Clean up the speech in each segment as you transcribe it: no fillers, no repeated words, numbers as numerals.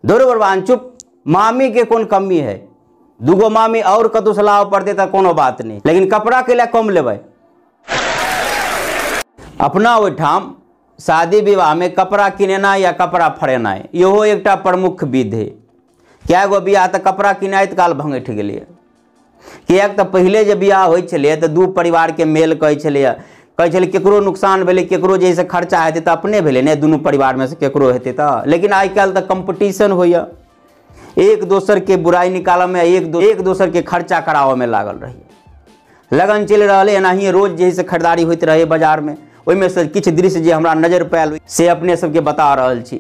दोरो बरबान चुप, मामी के कोन कमी है, दूगो मामी और कतौ से लाबऽ पड़तै तऽ कोनो बात नहीं, लेकिन कपड़ा के लिए कम लेबै। अपना ओहिठाम शादी विवाह में कपड़ा किनेनाइ या कपड़ा फड़ेनाइ इहो एकटा प्रमुख विध है। कए गो बियाह तऽ कपड़ा किनाइत काल भंगठि गेलैए, किएक तऽ पहिले जे बियाह होइ छलैए तऽ दू परिवारके मेल कहै छलैए, कहै छलै केकरो नुकसान भेलै, केकरो जे से खर्चा हेतै तऽ अपने भेलै ने, दुनू परिवारमे से केकरो हेतै तऽ। लेकिन आइ काल्हि तऽ कम्पटिशन होइए, एक दोसरके बुराइ निकालऽमे, एक दोसरके खर्चा कराबऽमे लागल रहैए। लगन चलि रहल है, एनाहिए रोज जे से खरीदारी होइत रहै बाजारमे, ओहिमे से किछु दृश्य जे हमरा नजर पायल से अपने सबके बता रहल छी।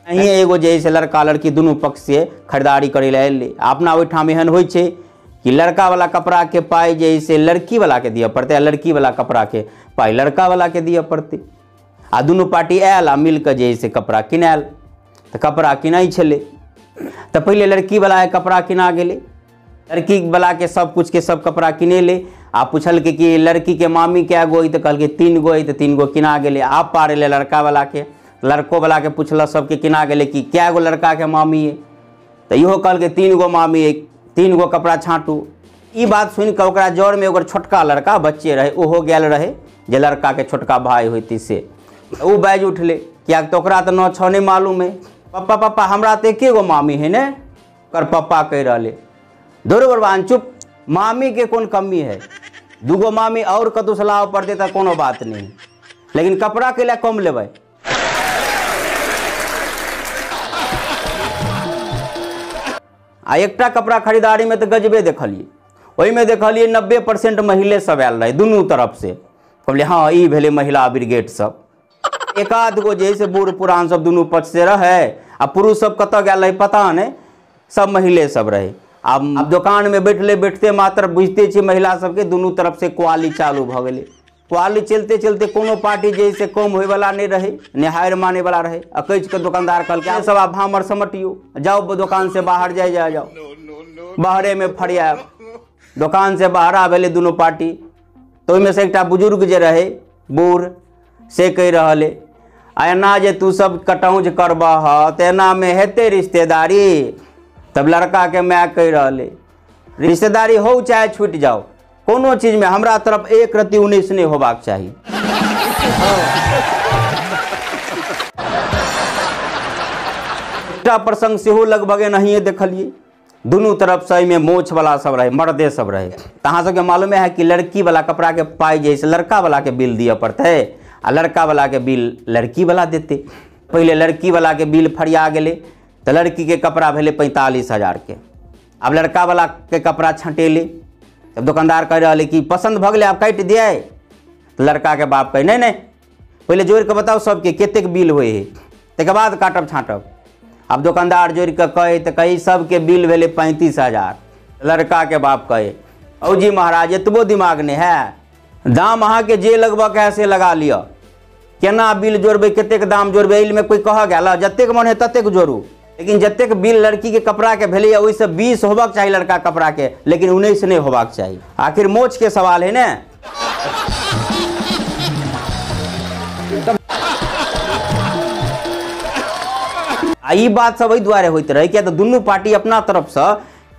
एनाहिए एगो जे से लड़का लड़की दुनू पक्ष से खरीदारी करै लए एलै। अपना ओहिठाम एहन होइ छै कि लड़का वाला कपड़ा के पाइ जे से लड़की वाला के दिअ पड़तै आ लड़की वाला कपड़ा के पाइ लड़का वाला के दिअ पड़तै। आ दुनू पार्टी आयल आ मिल कऽ जे से कपड़ा किनायल, तऽ कपड़ा किनै छलै तऽ पहिले लड़की वाला के कपड़ा किना गेलै, लड़की वाला के सब कुछ के सब कपड़ा किनेलै। आ पुछलकै कि लड़की के मामी कए गो अइ, तऽ कहलकै 3 गो अइ, तऽ 3 गो किना गेलै। आब पार एलै लड़का वाला के, लड़को वाला के पुछलक सबके किना गेलै कि कए गो लड़का के मामी अइ, तऽ इहो कहलकै 3 गो मामी अइ, 3 गो कपड़ा छाँटू। ई बात सुनि कऽ ओकरा जरमे ओकर छोटका लड़का बच्चे रहै, ओहो गेल रहै, जे लड़का के छोटका भाय होइतै से, ओ बाजि उठलै, किएक तऽ ओकरा तऽ 9 6 नहि मालूम है, पप्पा पप्पा हमरा तऽ एके गो मामी है ने। ओकर पप्पा कहि रहलै दोरो बरबान चुप, मामी के कोन कमी है, दूगो मामी और कतौ से लाबऽ पड़तै तऽ कोनो बात नहीं, लेकिन कपड़ा के लिए कम लेबै। आ एकटा कपड़ा खरीदारी में तऽ गजबे देखलियै, ओहिमे देखलियै 90% महिले सब आयल रहै दुनू तरफ से। कहलियै हँ ई भेलै महिला ब्रिगेड सब। एकाध गो जे से बूढ़ पुरान सब दुनू पक्ष से रहै, आ पुरुष सब कतऽ गेल रहै पता नहि, सब महिले सब रहै। आब दोकान में बैठले बैठते मात्र बुझते छी महिला सबके दुनू तरफ से क्वाली चालू भऽ गेलै। क्वाली चलते चलते कोनो पार्टी जे से कम होइवला नहि रहै, निहारि मानैवला रहै। अकैच के दोकानदार कहलकै सब आब भामर समटियौ, जाउ दोकान से बाहर जाय जाय जाउ, बाहरे में फरियाब। दोकान से बाहर भेलै दुनू पार्टी, तऽ ओहिमे से एकटा बुजुर्ग जे रहै बूढ़, से कहि रहल है आ एना जे तू सब कटौज करबह तऽ एनामे हेतै रिश्तेदारी। तब लड़का के my कहि रहल है रिश्तेदारी हो चाहे छूटि जाओ, कोनो चीजमे हमरा तरफ 1 रत्ती 19 नहि होबाक चाही। एकटा प्रसंग सेहो लगभग एनाहिए देखलियै, दुनू तरफ से एहिमे मोछ वाला सब रहै, मर्दे सब रहै। तऽ अहाँ सबके मालूमे है कि लड़की वाला कपड़ा के पाइ जे से लड़का वाला के बिल दिअ पड़तै आ लड़का वाला के बिल लड़की वाला देतै। पहिले लड़की वाला के बिल फरिया गेलै तऽ लड़की के कपड़ा भेलै 45,000 के। आब लड़का वाला के कपड़ा छँटेलै, तब दोकानदार कहि रहल है कि पसन्द भऽ गेलै आब काटि दियै। तऽ लड़का के बाप कहै नहीं नहीं, पहिले जोड़ि कऽ बताउ सबके कतेक बिल होइ है, तकर बाद काटब छाँटब। आब दोकानदार जोड़ि कऽ कहै तऽ कही सबके बिल भेलै 35,000। लड़का के बाप कहै औ जी महाराज एतबो दिमाग नहि है, दाम अहाँके जे लगबऽ के है से लगा लिअ, केना बिल जोड़बै कतेक दाम जोड़बै एहिमे कोइ कहऽ गेल, जतेक मन है ततेक जोड़ू, लेकिन जतेक बिल लड़की के कपड़ा के भेलैए ओहिसँ 20 होबाक चाही लड़का कपड़ा के, लेकिन 19 नहि होबाक चाही। आखिर मोछ के सवाल है ने। आ ई बात सब एहि दुआरे होइत रहै किया तऽ दुनू पार्टी अपना तरफसँ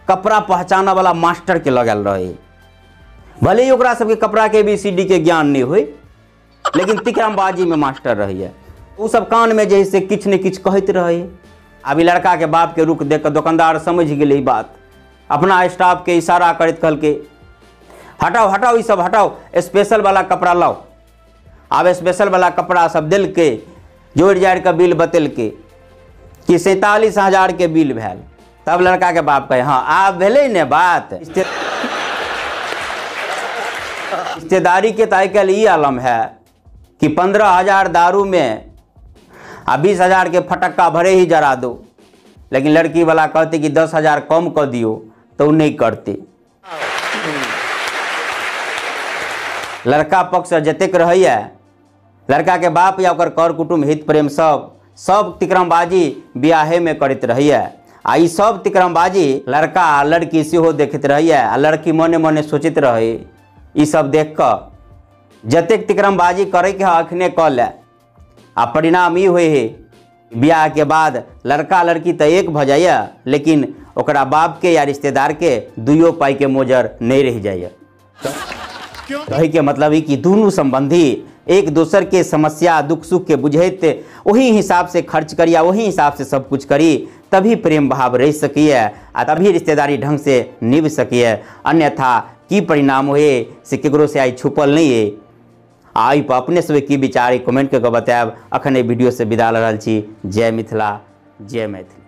कपड़ा पहचानऽ वाला मास्टर के लगायल रहै। भले ही ओकरा सबके कपड़ा के ABCD के ज्ञान नहि होइ, लेकिन तिकड़मबाजी में मास्टर रहैए, ओ सब कान में जे से किछु ने किछु कहैत रहै। आब ई लड़का के बाप के रुख देख कऽ दोकानदार समझि गेलै ई बात, अपना स्टाफ के इशारा करैत कहलकै हटाओ हटाओ ई सब हटाओ, स्पेशल वाला कपड़ा लाओ। आब स्पेशल वाला कपड़ा सब देलकै, जोड़ि जाड़ि कऽ बिल बतेलकै कि 47,000 के बिल भेल। तब लड़का के बाप कहे हाँ आब भेलै ने बात। रिश्तेदारी के तऽ आइ काल्हि ई आलम है कि 15,000 दारू में आ 20,000 के फटक्का भरे ही जरा दो, लेकिन लड़की वाला कहते कि 10,000 कम कऽ दियौ तऽ ओ नहि करते। लड़का पक्ष जतेक रहैए, लड़का के बाप या ओकर कर कुटुम्ब हित प्रेम सब सब तिकड़मबाजी बियाहे में करैत रहैए। आ ई सब तिकड़मबाजी लड़का आ लड़की सेहो देखैत रहैए, आ लड़की मने मने सोचैत रहै ई सब देख कऽ जतेक तिकड़मबाजी करैके है अखने कऽ ले। आ परिणाम ई होइ है बियाहके बाद लड़का लड़की तऽ एक भऽ जाइए, लेकिन ओकरा बापके या रिश्तेदारके दुइयो पाइके मोजर नहि रहि जाइए। कहैके मतलब ई कि दुनू सम्बन्धी एक दोसर के समस्या दुख सुख के बुझैत ओही हिसाब से खर्च करी आ ओही हिसाब से सब कुछ करी, तभी प्रेम भाव रहि सकैए आ तभी रिश्तेदारी ढंग से निभ सकैए। अन्यथा की परिणाम होए से केकरो से आइ छुपल नहीं है। आ एहि पर अपने सबके की विचार है कमेंट करके बतायब। अखन एहि वीडियो से विदा ल रहल छी। जय मिथिला, जय मैथिली।